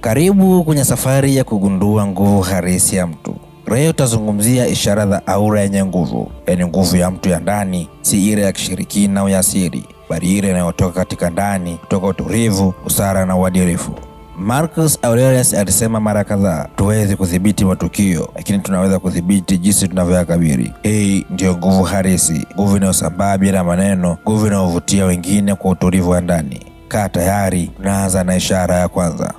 Karibu kwenye safari ya kugundua nguvu halisi ya mtu. Leo tutazungumzia ishara za aura yenye nguvu, yaani nguvu ya mtu ya ndani, si ile ya kishirikina au ya siri, bali ile inayotoka katika ndani, kutoka utulivu, busara na uadilifu. Marcus Aurelius alisema mara kadhaa, tuwezi kudhibiti matukio, lakini tunaweza kudhibiti jinsi tunavyoyakabili. Hii ndiyo nguvu halisi, nguvu inayosambaa bila maneno, nguvu inayovutia wengine kwa utulivu wa ndani. Kaa tayari, tunaanza na ishara ya kwanza.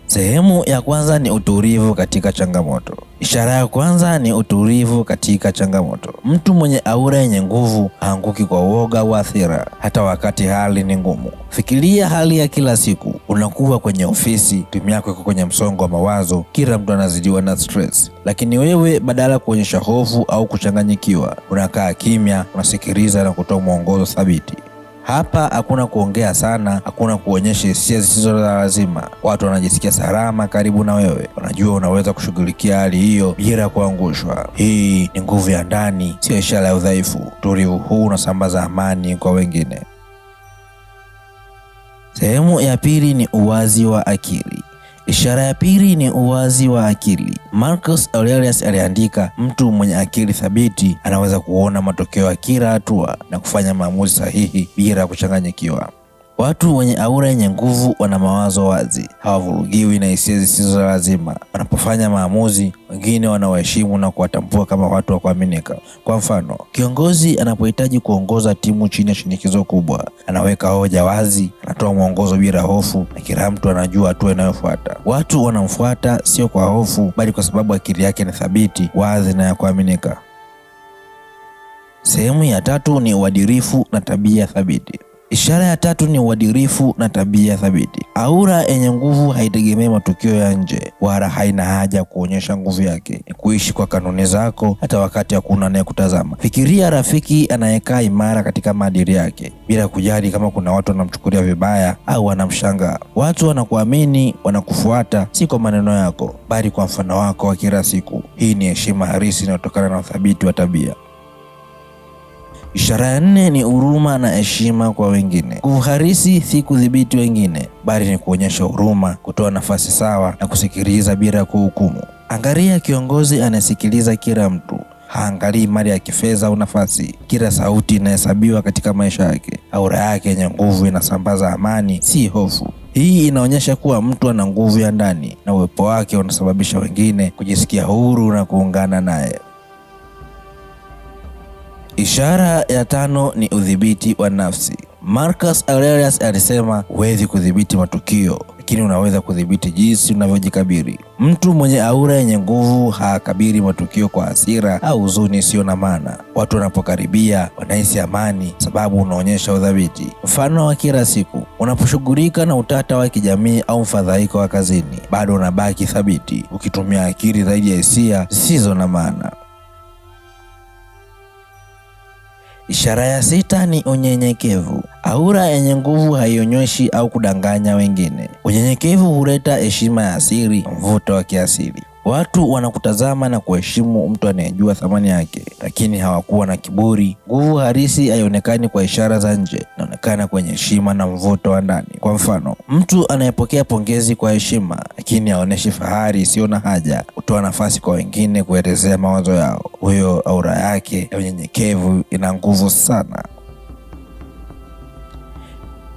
Sehemu ya kwanza ni utulivu katika changamoto. Ishara ya kwanza ni utulivu katika changamoto. Mtu mwenye aura yenye nguvu haanguki kwa uoga au hasira, hata wakati hali ni ngumu. Fikiria hali ya kila siku. Unakuwa kwenye ofisi, timu yako iko kwenye msongo wa mawazo, kila mtu anazidiwa na stress, lakini wewe badala ya kuonyesha hofu au kuchanganyikiwa, unakaa kimya, unasikiliza na kutoa mwongozo thabiti. Hapa hakuna kuongea sana, hakuna kuonyesha hisia zisizo za lazima. Watu wanajisikia salama karibu na wewe, wanajua unaweza kushughulikia hali hiyo bila kuangushwa. Hii ni nguvu ya ndani, sio ishara ya udhaifu. Utulivu huu unasambaza amani kwa wengine. Sehemu ya pili ni uwazi wa akili. Ishara ya pili ni uwazi wa akili. Marcus Aurelius aliandika, mtu mwenye akili thabiti anaweza kuona matokeo ya kila hatua na kufanya maamuzi sahihi bila kuchanganyikiwa. Watu wenye aura yenye nguvu wana mawazo wazi, hawavurugiwi na hisia zisizo za lazima. Wanapofanya maamuzi, wengine wanawaheshimu na kuwatambua kama watu wa kuaminika. Kwa mfano, kiongozi anapohitaji kuongoza timu chini ya shinikizo kubwa, anaweka hoja wazi, anatoa mwongozo bila hofu, na kila mtu anajua hatua inayofuata. Watu wanamfuata sio kwa hofu, bali kwa sababu akili yake ni thabiti, wazi na ya kuaminika. Sehemu ya tatu ni uadilifu na tabia thabiti. Ishara ya tatu ni uadilifu na tabia thabiti. Aura yenye nguvu haitegemei matukio ya nje, wala haina haja kuonyesha nguvu yake. Ni kuishi kwa kanuni zako hata wakati hakuna anayekutazama. Fikiria rafiki anayekaa imara katika maadili yake bila kujali kama kuna watu wanamchukulia vibaya au wanamshangaa. Watu wanakuamini, wanakufuata si kwa maneno yako, bali kwa mfano wako wa kila siku. Hii ni heshima halisi inayotokana na uthabiti wa tabia. Ishara ya nne ni huruma na heshima kwa wengine. Nguvu halisi si kudhibiti wengine, bali ni kuonyesha huruma, kutoa nafasi sawa na kusikiliza bila kuhukumu. Angalia kiongozi anayesikiliza kila mtu, haangalii mali ya kifedha au nafasi. Kila sauti inahesabiwa katika maisha yake. Aura yake yenye nguvu inasambaza amani, si hofu. Hii inaonyesha kuwa mtu ana nguvu ya ndani na uwepo wake unasababisha wengine kujisikia huru na kuungana naye. Ishara ya tano ni udhibiti wa nafsi. Marcus Aurelius alisema, huwezi kudhibiti matukio, lakini unaweza kudhibiti jinsi unavyojikabili. Mtu mwenye aura yenye nguvu hakabili matukio kwa hasira au huzuni isiyo na maana. Watu wanapokaribia wanahisi amani, sababu unaonyesha udhabiti. Mfano wa kila siku, unaposhughulika na utata wa kijamii au mfadhaiko wa kazini, bado unabaki thabiti, ukitumia akili zaidi ya hisia zisizo na maana. Ishara ya sita ni unyenyekevu. Aura yenye nguvu haionyeshi au kudanganya wengine. Unyenyekevu huleta heshima ya asili, mvuto wa kiasili. Watu wanakutazama na kuheshimu mtu anayejua thamani yake, lakini hawakuwa na kiburi. Nguvu halisi haionekani kwa ishara za nje, inaonekana kwenye heshima na mvuto wa ndani. Kwa mfano, mtu anayepokea pongezi kwa heshima, lakini haonyeshi fahari isiyo na haja, hutoa nafasi kwa wengine kuelezea mawazo yao. Huyo aura yake ya unyenyekevu ina nguvu sana.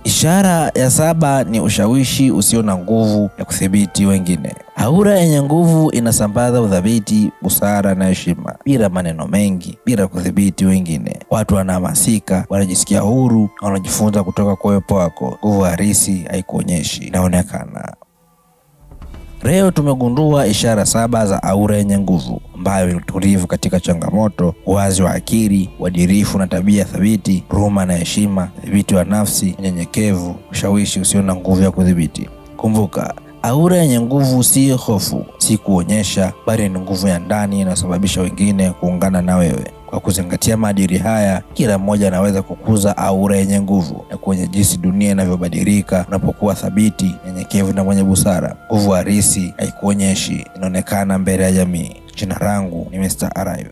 Ishara ya saba ni ushawishi usio na nguvu ya kudhibiti wengine. Aura yenye nguvu inasambaza udhabiti, busara na heshima bila maneno mengi, bila kudhibiti wengine. Watu wanahamasika, wanajisikia huru na wanajifunza kutoka kwa uwepo wako. Nguvu halisi haikuonyeshi, inaonekana. Leo tumegundua ishara saba za aura yenye nguvu, ambayo ni utulivu katika changamoto, uwazi wa akili, uadilifu na tabia thabiti, huruma na heshima, udhibiti wa nafsi, unyenyekevu, ushawishi usio na nguvu ya kudhibiti. Kumbuka, aura yenye nguvu si hofu, si kuonyesha, bali ni nguvu ya ndani inayosababisha wengine kuungana na wewe. Kwa kuzingatia maadili haya, kila mmoja anaweza kukuza aura yenye nguvu na kuonyesha jinsi dunia inavyobadilika unapokuwa thabiti, nyenyekevu na mwenye busara. Nguvu halisi haikuonyeshi, inaonekana mbele ya jamii. Jina langu ni Mr. Arrive.